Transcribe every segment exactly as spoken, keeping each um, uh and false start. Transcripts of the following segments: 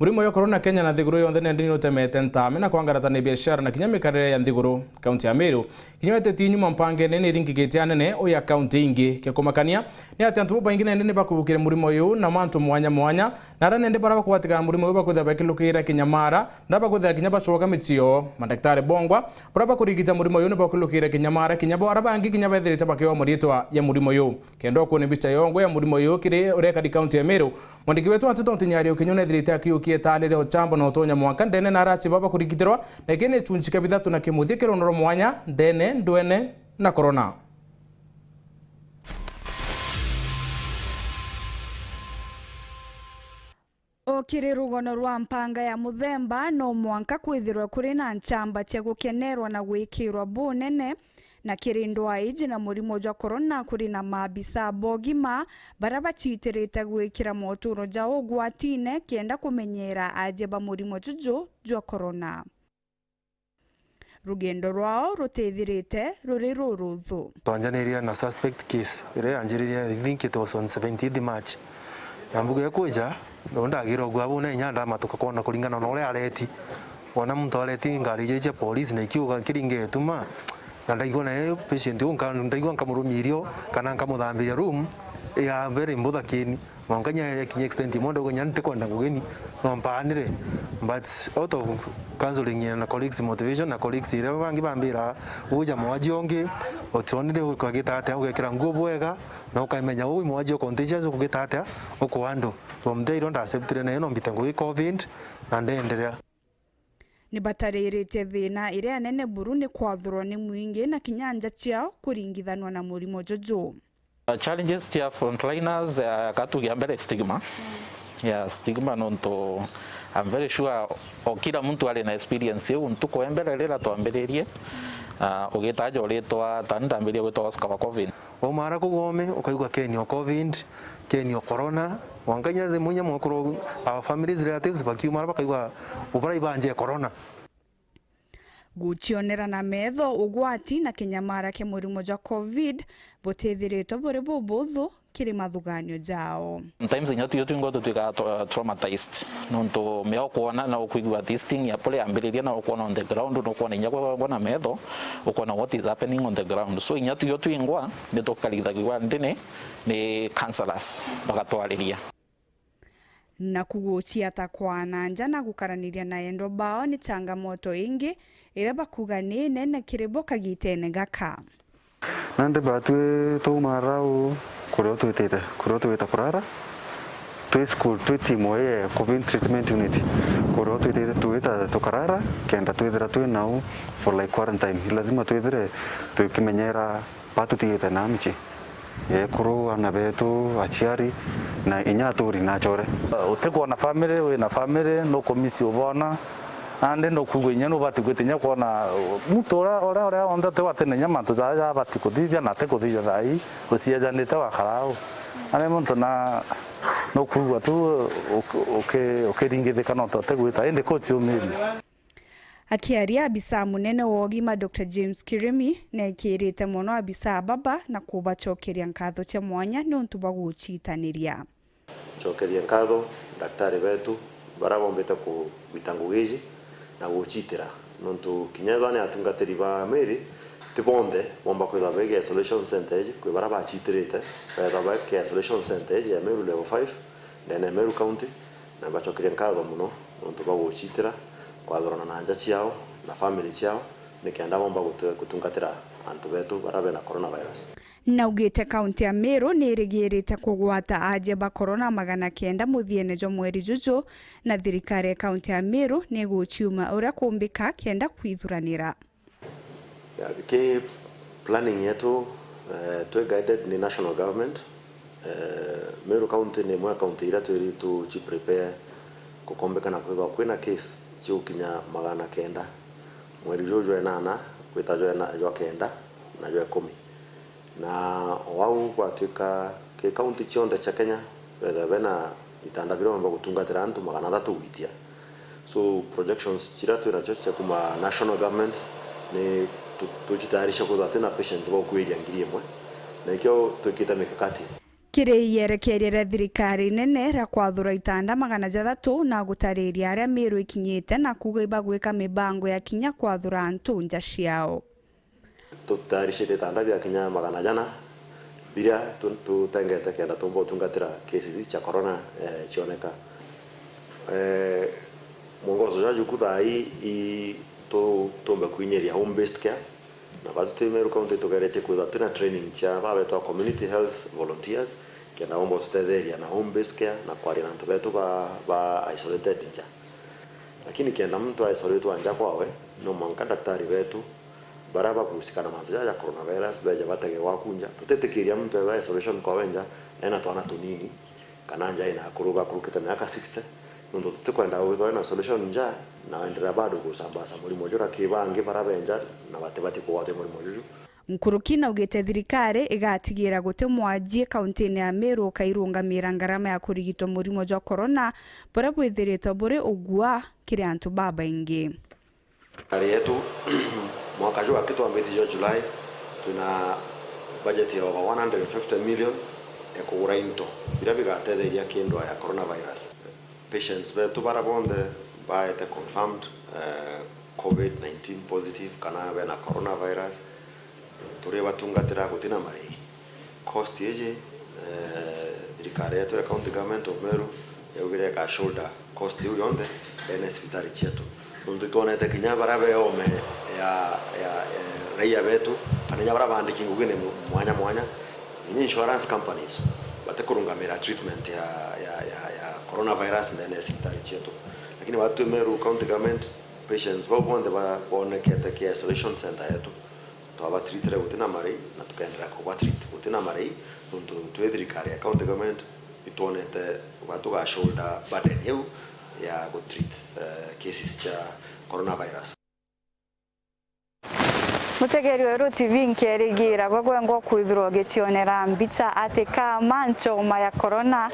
Murimo uyu wa corona Kenya na nthiguru yonthe nende ni utemete ntaame na kwangarata ni biashara na kinya mikarire ya nthiguru. Kaunti ya Meru kinya weteti nyuma mpangene ni iringigite anene uya kaunti ingi. Kia kumakania ni ati antu babaingi nende ni bakugukire murimo uyu na mantu mwanya mwanya, na aria nende bara bakugwatikana na murimo uyu bakwithira bakilukira kinyamara, na bakwithira kinya bacoka micii yoo. Mandaktari bongwa bara bakurigita murimo uyu ni bakilukira kinyamara, kinya bo aria bangi kinya bethirite bakiwa muriitwa ya murimo uyu. Kenda ukwona mbica yongwa ya murimo uyu kiri uria ikari kaunti ya Meru, mwandiki wetu wa nteto Ntinyari Ukinyu nethirite akiukia itaari ria uchamba na utonya mwanka ndene na arachi baba kurigitirwa, na iki ni chunchi kia bithatu na kimuthia kiri unoro mwanya ndene, ndwene na corona. O kiri rugono rwa mpanga ya muthemba, no mwanka kwithirwe kuri na nchamba cia gukenerwa na gwikirwa bunene, na kiri ndwaa iji na murimo jwa corona kuri na maabisa bogima bara bachitirite gwikira moturo jao ugwatine kenda kumenyera aja ba murimo juju jwa corona. Rugendo rwao rutithirite ruri ruruthu. Twanjanirie na suspect case iria yanjiririe, I think it was on seventeenth March. Na mbuga ikwija, no ndagirwe gwa buna inya ndamatuka kwona kuringana na uria areti. Wona muntu areti ngari iji cia police na ikiuga kiringe ituma, na ndaigua na patient uu nka-, ndaigua nkamurumiria kana nkamuthambiria room ya very mbutha kini. Mwanka nya yakinya extent imwe ndauga, "Nya ntikwenda ngugeni, no mpaanire." But out of counseling na colleagues motivation na colleagues iria bangi bambira, "Uja mwaji ongi, utionire ukagita atia, ugekira nguo bwega, na ukamenya uu mwaji o contagious, ukugita atia, ukuhandle." From there, iro ndaacceptire nayo no mbite ngugi covid, na ndeenderea. Ni batariritie thina iria nene buru ni kwathurwa ni mwingi na kinya nja ciao kuringithanwa na murimo juju. Uh, challenges cia frontliners, uh, katugia mbere stigma. Yeah, stigma nontu I'm very sure o kila mtu ari na experience iu. Ntuku ya mbere rira twambiririe, uh, ugitaja uritwa, tani ndambirie gwitwa Oscar wa covid. Waumara kuu Gome, ukaigua keni o covid, keni o corona. Mwanka inya the munya mwakuru, our families, relatives bakiumara bakaigua ubarai banje corona. Gucionera na metho ugwati na kinyamara kia murimo jwa covid butithiritwe buri bubuthu kiri mathuganio jao. Sometimes inya tuyo twingwa tutwikaga tra-, traumatized. Nontu mea ukwona na ukwigua this thing ya pole ambiriria na ukwona on the ground, na ukwona inya kwa, kwa na metho, ukwona what is happening on the ground. So inya tuyo twingwa ni tukarithagirwa ndini ni counselors bagatwariria. Naku guciata kwa na nja na gukaraniria na endwa bao ni changamoto ingi iria bakuga ni nene kiri bo kagitene gaka. Nandi batwi twauma rau kuria twitite, kuria twita kurara, twi school, twi timu ii ya covid treatment unit, kuria twitite twita tukarara kenda twithira twi nau for, like, quarantine. Lazima twithire tukimenyera batutigite na mici, ekuru, ana betu, aciari, na inya aturi na achore. Utikwona family, wina family, nukumisi ubona, nandi nukwigua inya nubati gwita inya kwona muntu uria, uria, uria onthe utiwatene inya mantu jaa jabati kuthithia na atikuthithia thaa ii, uciejanite wakara au. Nandi muntu na nukwigua tu uki-, uki-, ukiringithika nontu utigwita, indi kuciumiria. Akiaria, abisa munene wa ugima, Doctor James Kirimi, neekirite mono abisa baba na kubacokeria nkatho cia mwanya niuntu bwa gucitaniria. Ncokerie nkatho ndaktari betu baria bombite kugwita ngugi iji na gucitira, nontu kinya ethwa ni atungatiri ba Mary, ti bonthe bomba kwithwa begi isolation center iji. Kwi baria bacitirite, beethwa beki isolation center iji ya Meru level five, ndene ya Meru County, na mbacokerie nkatho mono nontu bwa gucitira, kwathurana na nja ciao na family ciao, nikenda bomba gutu-, gutungatira antu betu baria bena coronavirus. Naugite kaunti ya Meru ni irigirite kugwata aja ba corona magana kenda muthiene jwa mweri juju, na thirikari ya kaunti ya Meru ni iguciuma uria kumbika kenda kwithuranira. Ya, ki planning yetu, eh, twi guided ni national government. Eh, Meru County ni imwe ya county iria twiri tuci prepare gukombekana kwithwa kwina case cigukinya magana kenda mweri juu jwa enana gwita jwa ena-, jwa kenda na jwa ikumi. Na o au gwatuika ki county cionthe cia Kenya, bethira bena itanda biria biumba gutungatira antu magana athatu gwitia. So projections ciria twi nacio cia kuma national government ni tu-, tucitayarisha kwithirwa twina patients ba ukuiria ngiri imwe, na ikio twikite mikakati. Kiri igerekeria ria thirikari nene ria kwathura itanda magana jathatu na gutariria aria Meru ikinyite na kuuga ibagwika mibango ya kinya kwathura antu nja ciao. Tutayaricite itanda bia kinya magana jana biria tu-, tutengete kenda tumba utungatira cases cia corona, eh, cioneka. Eh, mwongozo jwa juku thaa ii i tu-, tumbe kwinyiria home based care, na batu twi Meru County tugeretie kwithirwa twina training cia baba betu a community health volunteers, kenda bomba ututetheria na home based care na kwaria na antu betu ba, ba isolated nja. Lakini kenda muntu a isoletwa nja kwawe, no mwanka daktari betu baria bagusika na mantu jaja ja coronavirus beje batege gwaku nja. Tutitikiria muntu ethwa isolation kwawe nja ena twana tunini, kana nja ina akuru bakurukite miaka sixty, nontu tutikwenda withwa ena isolation nja na wenderea bado gusambasa murimo jura ki bangi baria be nja na batibati kugwatwa i murimo juju. Nkuruki naugite thirikari igatigira guti mwanjie kauntine ya Meru ukairungamira ngarama ya kurigitwa murimo jwa corona, buria bwithiritwe buri ugua kiri antu babaingi. Thirikari yetu, mwaka juu aki twambitie jwa July, twina budget ya over one hundred and fifty million ya kugura into biria bigatetheria kindwa ya coronavirus. Patients betu baria bonthe baete confirmed, eh, covid nineteen positive kana bena coronavirus, turibatungatira gutina marii. Cost iji, eh, thirikari yetu ya County Government of Meru yaugire ika shoulder cost iu yonthe ndene ya cibitari cietu. Nontu itwonete kinya baria be ome ya, ya, eh, raia betu, kana kinya baria baandiki ngugine mu-, mwanya mwanya, kinya insurance companies batikurungamira treatment ya, ya, ya, ya coronavirus ndene ya cibitari cietu. Lakini batu twi Meru County Government, patients bau bonthe ba-, bonekete ki isolation center yetu, twabatreatire gutina marii na tukenderea kubatreat gutina marii, nontu twi thirikari ya county government itwonete uga tuga shoulder burden iu ya gutreat, eh, cases cia coronavirus. Mutegeri wa Weru T V, nkerigira gwe gwengwa kwithirwa ugicionera mbicha ati kama nchoma ya corona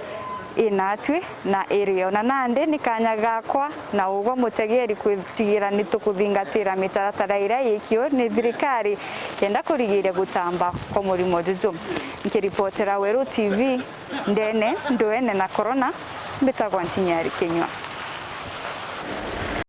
inatwi na irio. Na nandi ni kanya gakwa na ugwe mutegeri kwitigira ni tukuthingatira mitaratara iria yikio ni thirikari kenda kurigiria gutamba kwa murimo juju. Nkiripotera Weru T V ndene ndwene na corona, mbitagwa Ntinyari Kinyua.